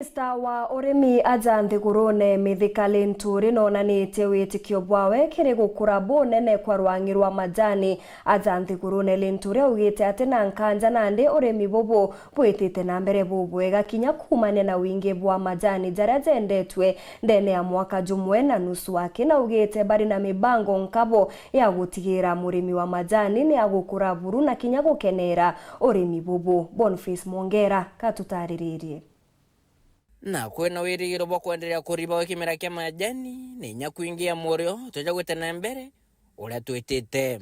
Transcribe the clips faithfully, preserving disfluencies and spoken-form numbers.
Minista wa urimi aja nthigurune Mithika Linturi noonanitie witikio bwawe kiri gukura bunene kwa rwang'i rwa majani. Aja nthigurune Linturi augite ati na nkanja nandi urimi bubu bwitite na mbere bubwega kinya kuumania na wingi bwa majani jaria jendetue ndene ya mwaka jumwe na nusu. Aki naugite bari na mibango nkabo ya gutigira murimi wa majani ni agukura buru na kinya gukenera urimi bubu. Boniface Mwongera katutariririe. Na kwina wirigiro bwa kwenderea kuriba gwa kimera kia majani, ni inya kwingia murio tuja gwita na mbere uria twitite.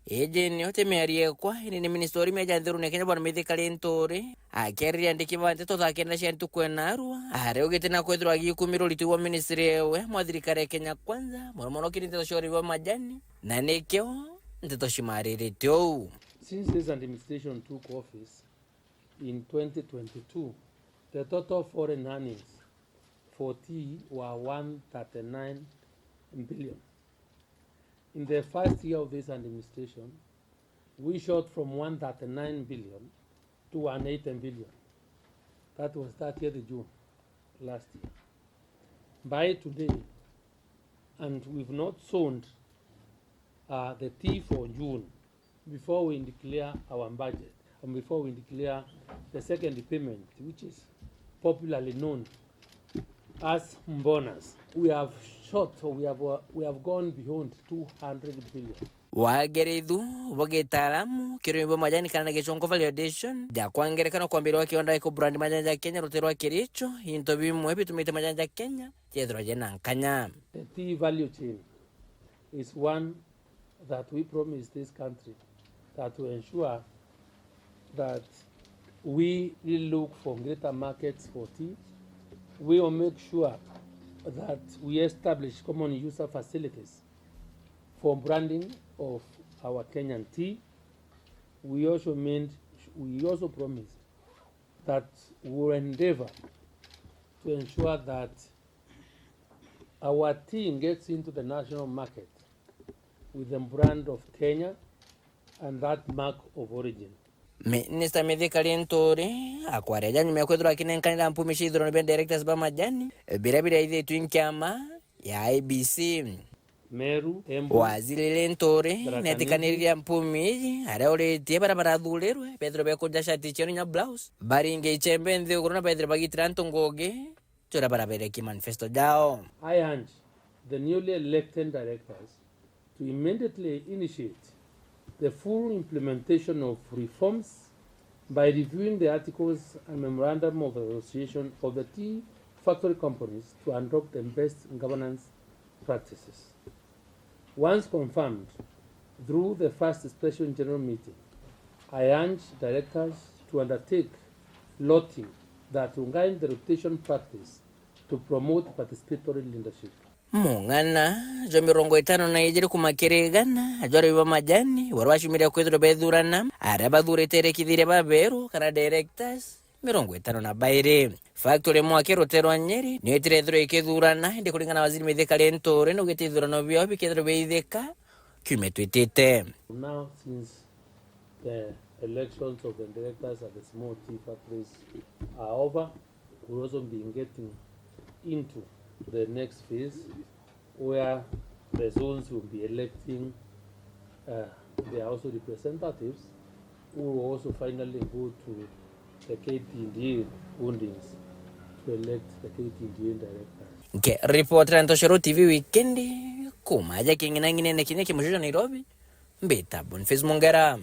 Iji nio ti miario ekwa, indi ni minista wa urimi aja nthigurune Kenya Bwana Mithika Linturi, akiariria andiki ba nteto thaa kenda cia ntuku e Narua, aria augite na kwithirwa agikumira uriti bwa ministry ewe mwa thirikari ya Kenya Kwanza, mono mono kiri nteto cia urimi bwa majani, na nikio nteto cimaririte uu. Since this administration took office, in twenty twenty-two, the total foreign earnings for tea were one thirty-nine billion. In the first year of this administration, we shot from one thirty-nine billion to one eighty billion. That was thirtieth June last year. By today, and we've not sown, uh, the tea for June, before we declare our budget and before we declare the second payment, which is popularly known as bonus, we have shot, or we have, uh, we have gone beyond two hundred billion. Wagerithu bwa gitaaramu, kirimi bwa majani kana na gichongo validation, ja kwa ngerekano kwambirwa kiwanda gia kubrand majani ja Kenya rutere rwa Kericho, into bimwe bitumite majani ja Kenya jethirwa jena nkanya. The tea value chain is one that we promise this country, that to ensure that we really look for greater markets for tea. We will make sure that we establish common user facilities for branding of our Kenyan tea. We also mean, we also promise that we will endeavor to ensure that our tea gets into the national market with the brand of Kenya and that mark of origin. Minista Mithika Linturi akwaria ja nyuma ya kwithirwa akinenkanira mpumi cia ithurano bia directors ba majani biria biraithitue nkiama ya I E B C. Meru, Embu, Waziri Linturi Tharaka Nithi, netikanirie mpumi iji aria uritie baria barathurirwe bethirwe bekuja shati ciao na blouse, baringe ichembe nthiguru na bethirwe bagitira antu ngugi. Turia baraberekia manifesto jao. I urge the newly elected directors to immediately initiate the full implementation of reforms by reviewing the articles and memorandum of association of the tea factory companies to adopt the best governance practices. Once confirmed through the first special general meeting, I urge directors to undertake lotting that will guide the rotation practice to promote participatory leadership. Mung'ana jwa mirongo itano na ijiri kuuma kiri igana jwa arimi ba majani baria bacumire kwithirwa bethurana, aria bathurite erekithiria baberu kana directors mirongo itano na bairi. Factory imwe aki rutere rwa Nyeri niyo itire ithirwa ikithurana, indi kuringana na Waziri Mithika Linturi naugite ithurano biao bikethirwa biaithika kiumia twitite. Now, since the elections of the directors at the small tea factories are over, we'll also be getting into the next phase where the zones will be electing, uh, their also representatives who will also finally go to the K T D A holdings to elect the K T D A directors. Nkiripotera Ntoshero T V wikendi, kuuma aja king'inang'inene kinya kimucio jwa Nairobi, mbita Boniface Mungera.